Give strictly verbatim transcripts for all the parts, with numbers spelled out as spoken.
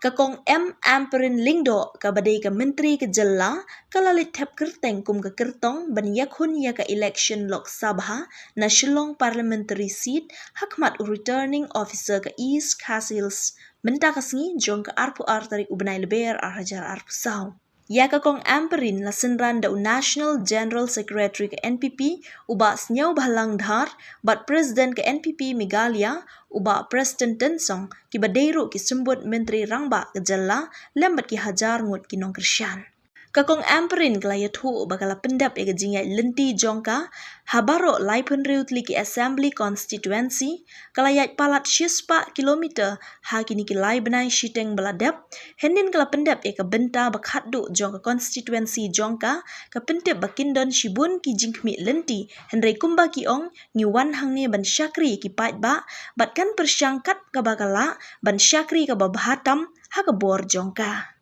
Ka Kong M Ampareen Lyngdoh, kaba dei ka Myntri ka jylla, ka la leit thep kyrteng kum ka kyrtong ban ïakhun ïa ka election Lok Sabha na Shillong Parliamentary Seat, ha khmat u Returning Officer ka East Khasi Hills mynta ka sngi, jong ka arphew ar tarik u bnai Lber ar hajar arphew saw. Ïa ka Kong Ampareen la synran da u National General Secretary ka N P P, u Bah Sniawbhalang Dhar, bad President ka N P P Meghalaya, u Bah Prestone Tynsong, kiba dei ruh ki symbud Myntri Rangbah ka jylla, lem bad ki hajar ngut ki nongkyrshan. Ka Kong Ampareen ka la ïathuh ba ka la pyndep ïa ka jingïaid lynti jong ka ha baroh laiphew hynriew tylli ki Assembly Constituency, ka la ïaid palat shispah kilometer ha kine ki lai bnai shiteng ba la dep. Hynnin ka la pyndep ïa ka bynta ba khatduh jong ka constituency jong ka, ka pyntip ba kin don shibun ki jingkhmih lynti, hynrei kumba ki ong, ngi wan hangne ban shakri ïa ki paidbah, bad kan pyrshang kat kaba ka lah ban shakri kaba bha tam ha ka bor jong ka.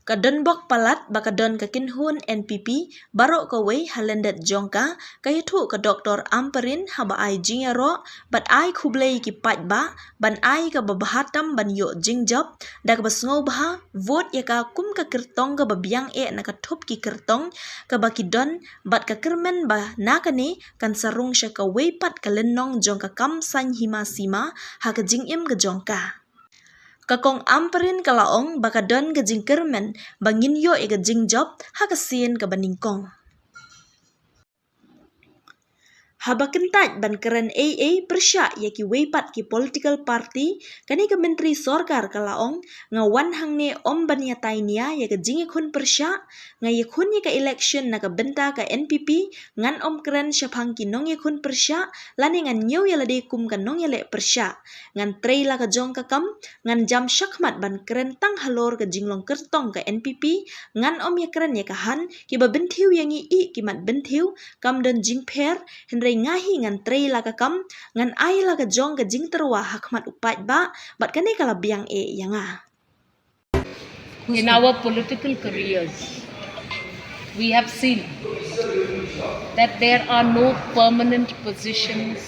Ka don bok palat ba ka don ka kynhun N P P baroh kawei ha lyndet jong ka, ka ïathuh ka Doktor Ampareen, haba ai jingïaroh bad ai khublei ki paidbah ban ai kaba bha tam ban ïoh jingjop, da kaba sngewbha vote ïa ka kum ka kyrtong kaba biang eh na ka thup ki kyrtong kaba ki don, bad ka kyrmen ba na kane kan sa rung sha kawei pat ka lynnong jong ka kam saiñ hima sima ha ka jingim ka jong ka. Ka Kong Ampareen ka la ong ba ka don ka jingkyrmen ba ngin ïoh ïa ka jingjop ha ka sien kaba nyngkong. Haba kyntait ban kren ei ei pyrshah ïa kiwei pat ki political party, kane ka Myntri Sorkar ka la ong, nga wan hangne ym ban ïatai nia ïa ka jingïakhun pyrshah, nga ïakhun ïa ka election na ka bynta ka N P P, ngan ym kren shaphang ki nongïakhun pyrshah, lane ngan ñiew ïa lade kum ka nongïaleh pyrshah. Ngan trei la ka jong ka kam, ngan jam shakhmat ban kren tang halor ka jinglong kyrtong ka N P P, ngan ym ïakren ïa ka han, kiba bynthiew ïa ngi ï ki mat bynthiew, kam don jingpher, hynrei nga hi ngan trei la ka kam, ngan ai la ka jong ka jingtyrwa ha khmat u paidbah, bad kane ka la biang eh ïa nga. In our political careers, we have seen that there are no permanent positions,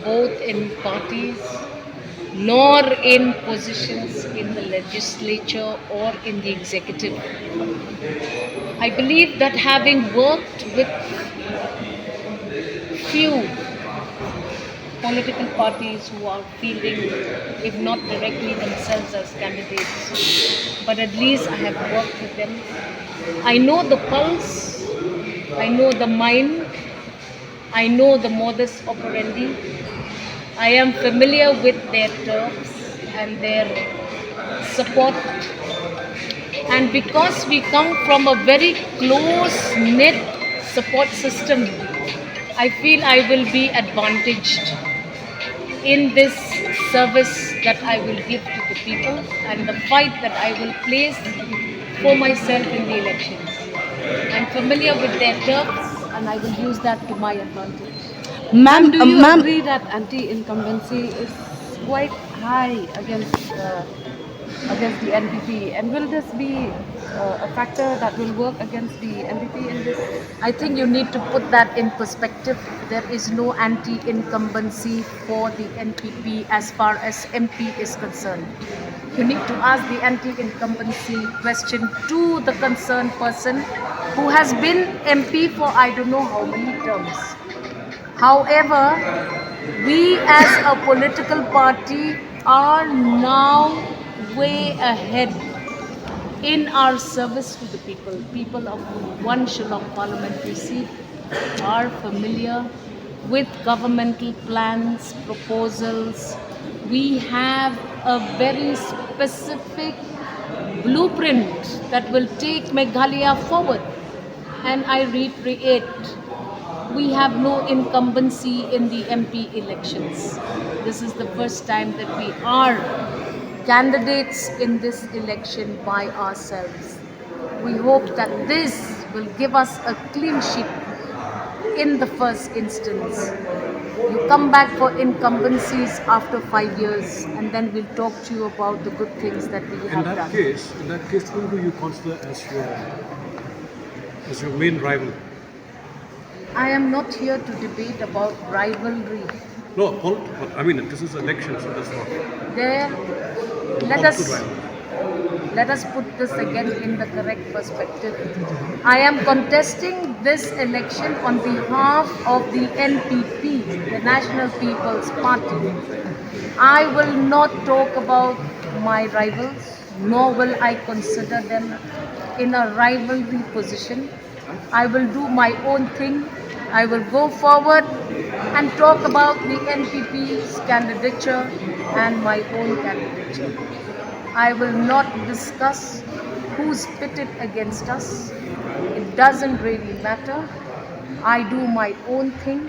both in parties nor in positions in the legislature or in the executive. I believe that having worked with few political parties who are fielding, if not directly themselves as candidates, but at least I have worked with them. I know the pulse, I know the mind, I know the modus operandi. I am familiar with their turfs and their support. And because we come from a very close knit support system, I feel I will be advantaged in this service that I will give to the people and the fight that I will place for myself in the elections. I'm familiar with their turfs and I will use that to my advantage. Ma'am, do you agree that anti-incumbency is quite high against uh, against the N P P? And will this be uh, a factor that will work against the N P P in this? I think you need to put that in perspective. There is no anti-incumbency for the N P P as far as M P is concerned. You need to ask the anti-incumbency question to the concerned person who has been M P for I don't know how many terms. However, we as a political party are now way ahead in our service to the people. People of one Shillong parliamentary seat are familiar with governmental plans, proposals. We have a very specific blueprint that will take Meghalaya forward. And I reiterate, we have no incumbency in the M P elections. This is the first time that we are candidates in this election by ourselves. We hope that this will give us a clean sheet in the first instance. You come back for incumbencies after five years, and then we'll talk to you about the good things that we have done. In that case, in that case, whom do you consider as your as your main rival? I am not here to debate about rivalry. No, but I mean, this is election, so that's not. There, let us, Let us put this again in the correct perspective. I am contesting this election on behalf of the N P P, the National People's Party. I will not talk about my rivals, nor will I consider them in a rivalry position. I will do my own thing. I will go forward and talk about the N P P's candidature and my own candidature. I will not discuss who's pitted against us. It doesn't really matter. I do my own thing.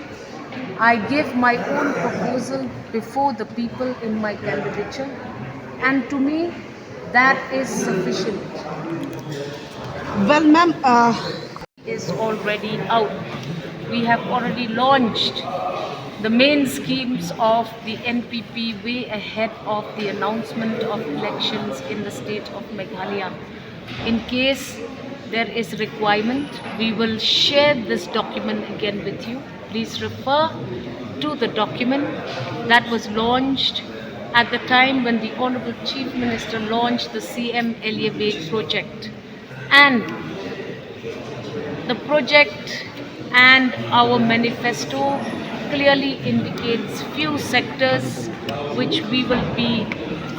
I give my own proposal before the people in my candidature, and to me, that is sufficient. Well, ma'am, uh, Is already out. We have already launched the main schemes of the N P P way ahead of the announcement of elections in the state of Meghalaya. In case there is requirement, we will share this document again with you. Please refer to the document that was launched at the time when the Honorable Chief Minister launched the C M Elevate project. And the project and our manifesto clearly indicates few sectors which we will be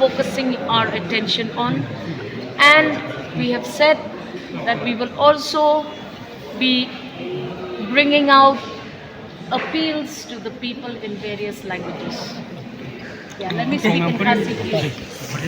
focusing our attention on. And we have said that we will also be bringing out appeals to the people in various languages. Yeah, let me speak in Khasi, please.